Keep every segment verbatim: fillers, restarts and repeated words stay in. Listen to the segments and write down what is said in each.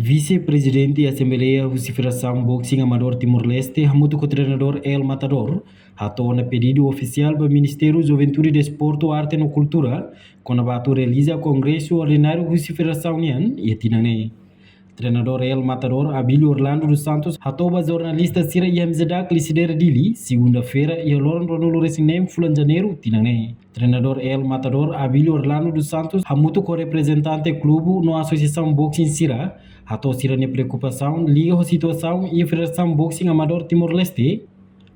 Vise-Prezidente Asembleia husi Federasaun Boxing Amadór Timor-Leste, hamutuk ho treinadór El Matador, hato'o ona pedidu ofisiál ba Ministériu Juventude, Desportu, Arte no Kultura, kona-ba atu realiza kongresu ordináriu husi federasaun nian iha tinan ne'e. Treinadór El Matador, Abílio Orlando dos Santos, hato'o ba jornalista sira iha M Z D A C Lisidere, Dili, segunda-feira, iha loron ruanulu-resin-neen fulan Janeiru tinan ne'e. Treinadór El Matador, Abílio Orlando dos Santos, hamutuk ho reprezentante klubu no asosiasaun boxing sira, hato'o sira-nia preokupasaun liga ho situasaun iha Federasaun Boxing Amadór Timor-Leste,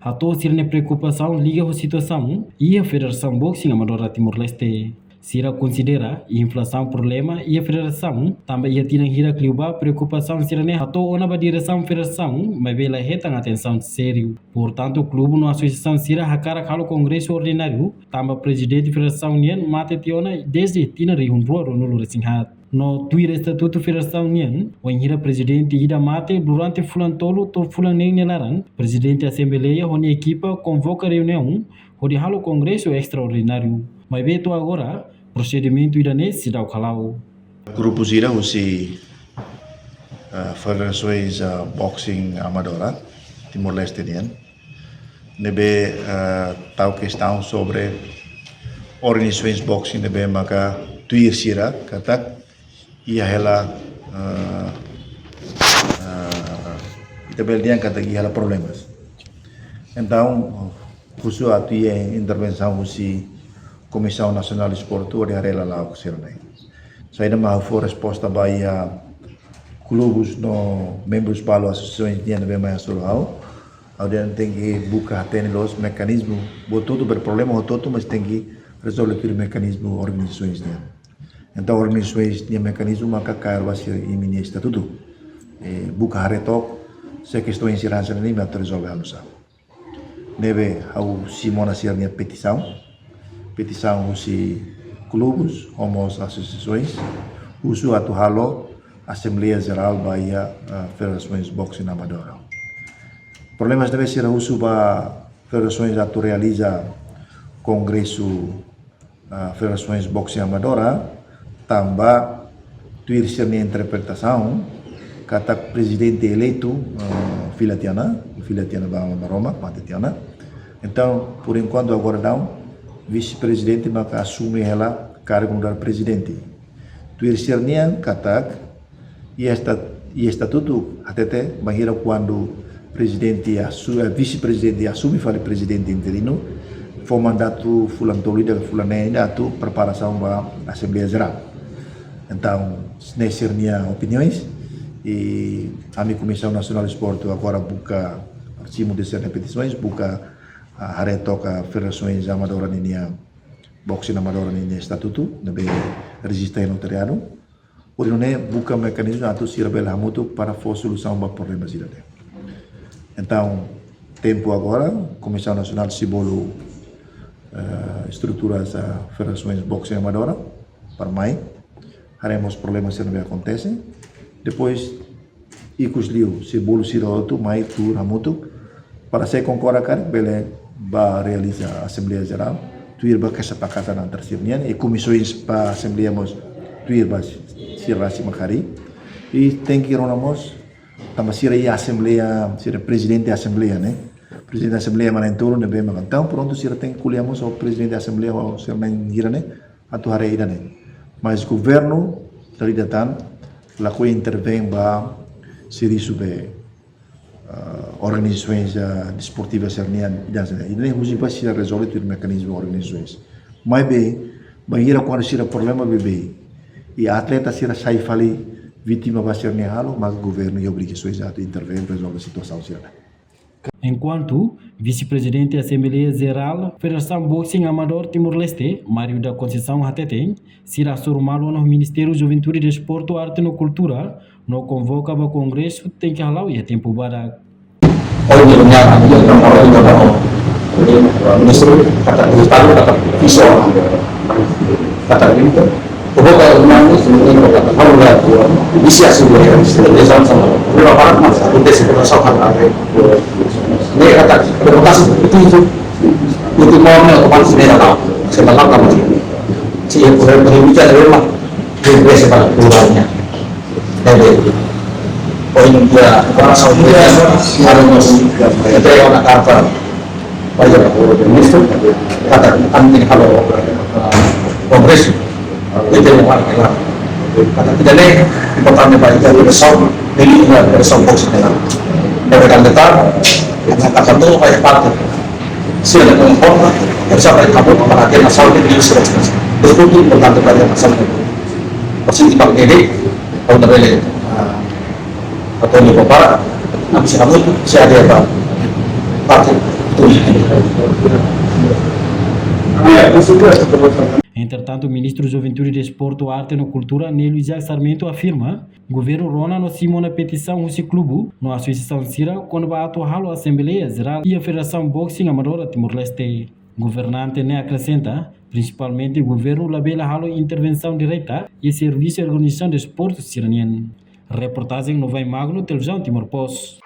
hato'o sira-nia preokupasaun liga ho situasaun iha Federasaun Boxing Amadora Timor-Leste. Sira konsidera inflasaun problema iha federasaun, tanba iha tinan hirak liubá preokupasaun sira-ne'e hato'o ona ba diresaun federasaun, maibé la hetan atensaun sériu. Portantu, klubu no asosiasaun sira hakarak halo kongresu ordináriu, tanba prezidente federasaun nian mate tiha ona dezde tinan rihun rua ruanulu-resin-haat. No tuir estatutu federasaun nian, wainhira prezidente ida mate durante fulan tolu to'o fulan neen nia laran, prezidente asembleia ho nia ekipa konvoka reuniaun hodi halo kongresu estraordináriu. Maibé to'o agora, prosedimentu ida-ne'e seidauk hala'o. Grupu sira husi, ah, federasoens, ah, boxing amadora Timor-Leste nian ne'ebé, ah, tau kestaun sobre organizasoens boxing ne'ebé maka tuir sira katak iha hela, ah, ah, ita bele dehan katak iha hela problemas. Entaun, husu atu iha intervensaun husi Komisaun Nasionál Desportu hodi haree lala'ok sira-ne'e. Saida mak ha'u fó resposta ba iha klubus no membrus balu asosiasoens nian ne'ebé mai hasoru ha'u. Ha'u dehan tenke buka hatene loos mekanizmu. Buat hotu-hotu iha problema hotu-hotu, mas tenke rezolve tuir mekanizmu organizasoens nian. Entaun, organizasoens nia mekanizmu maka kaer ba sira imi-nia estatutu. Eh, buka haree took, se kestoens sira hanesan ne'e imi atu rezolve halo nu'usá. Ne'ebé ha'u simu ona sira-nia petisaun, petisaun husi klubus, ho mós asosiasoens, husu atu halo asembleia jerál ba iha, ah, federasoens boxing amadora. Problemas ne'ebé sira husu ba federasoens atu realiza kongresu, ah, federasoens boxing amadora, tanba tuir sira-nia interpretasaun katak prezidente eleitu, ah, fila tiha ona, fila tiha ona ba Aman Maromak, mate tiha ona. Entaun, por enkuantu agora daudaun, vise-prezidente maka asume hela kargu nu'udar prezidente. Tuir sira-nian katak, iha esta-, iha estatutu hatete, bainhira kuandu prezidente asu-, eh, vise-prezidente asume fali prezidente interinu, fó mandatu fulan tolu ida, fulan neen ida atu preparasaun ba asembleia jerál. Entaun, ne'e sira-nia opiniões, i ami Komisaun Nasionál Desportu agora buka, simu de'it sira-nia petisoens, buka, ah, haree took federasoens amadora ninia, boxing amadora ninia estatutu, ne'ebé rejista iha notariadu. Hodi nune'e buka mekanizmu atu sira bele hamutuk para fó solusaun ba problema sira-ne'e. Entaun, tempu agora, Komisaun Nasionál sei bolu, eh, estruturas, ah, federasoens boxing amadora, para mai haree mós problema sira ne'ebé akontese. Depois, ikus liu, sei bolu sira hotu mai tuur hamutuk, para se konkorda karik bele bá realiza asembleia jerál, tuir ba kesepakatan antar sira-nian, i komisaun ba asembleia mós tuir ba sira rasik mak harii. I tenke rona mós, tanba sira iha asembleia, sira prezidente asembleia, ne'e? Prezidente asembleia mak na'in-tolu ne'ebé mak entaun, prontu sira tenke ko'alia mós ho prezidente asembleia ho sira na'in-hira ne'e, atu haree ida-ne'e. Mas governu, dala ida tan, lakohi intervein ba servisu be, ah, organizasoens, ah, desportivas sira-nian, ida-ne'e. Ida-ne'e husi ba sira rezolve tuir mekanizmu organizasoens. Maibé, bainhira kuandu sira problema beibeik, i atleta sira sai fali vítima ba sira-nia halo, maka governu iha obrigasoens atu intervein rezolve situasaun sira-ne'e. Enkuantu, vise-prezidente Asembleia Jerál Federasaun Boxing Amadór Timor-Leste, Mário da Conceição hateten, sira hasoru malu ona ho Ministériu Juventude, Desportu, Arte no Kultura, no konvoka ba kongresu tenke hala'o iha tempu badak. Ohin reuniaun, ami reuniaun ohin ho ministru, katak rezultadu katak vizua, katak vizua. Kubo ka rumah ni sini ni kota Palu la tu. Bisi asu dia, bisi dia sama sama. Rumah parak mas aku desa kota Sauhan ada. Ni kata demokrasi itu itu. Itu mau ni kota Palu sini dah tahu. Saya tak tahu kamu sini. Si yang kurang pergi bicara rumah. Dia biasa pada keluarnya. Jadi Poin dia para saudara harus kita yang nakar para para ministru kata anting halo kongres itu yang paling enak. Kata tidak nih importante para kita bersama ini bersama box dengan mereka datang yang kata tuh kayak partai sila dengan forma bersama kamu para dia asal di Israel itu importante para asal pasti tidak ini kalau dari atau di Papara, nanti sila mutu, si ada apa? Partai. Entretantu, Ministru Juventude, Desportu, Arte no Kultura, Nélio Isaac Sarmento, afirma governu rona no simu ona petisaun husi klubu no asosiasaun sira kona-ba atu halo Asembleia Jerál iha Federasaun Boxing Amadora Timor-Leste. Governante ne'e akresenta, prinsipalmente governu labele halo intervensaun direta iha servisu organizasaun desportu sira-nian. Reportajen Novai Magno, Televizaun Timor Post.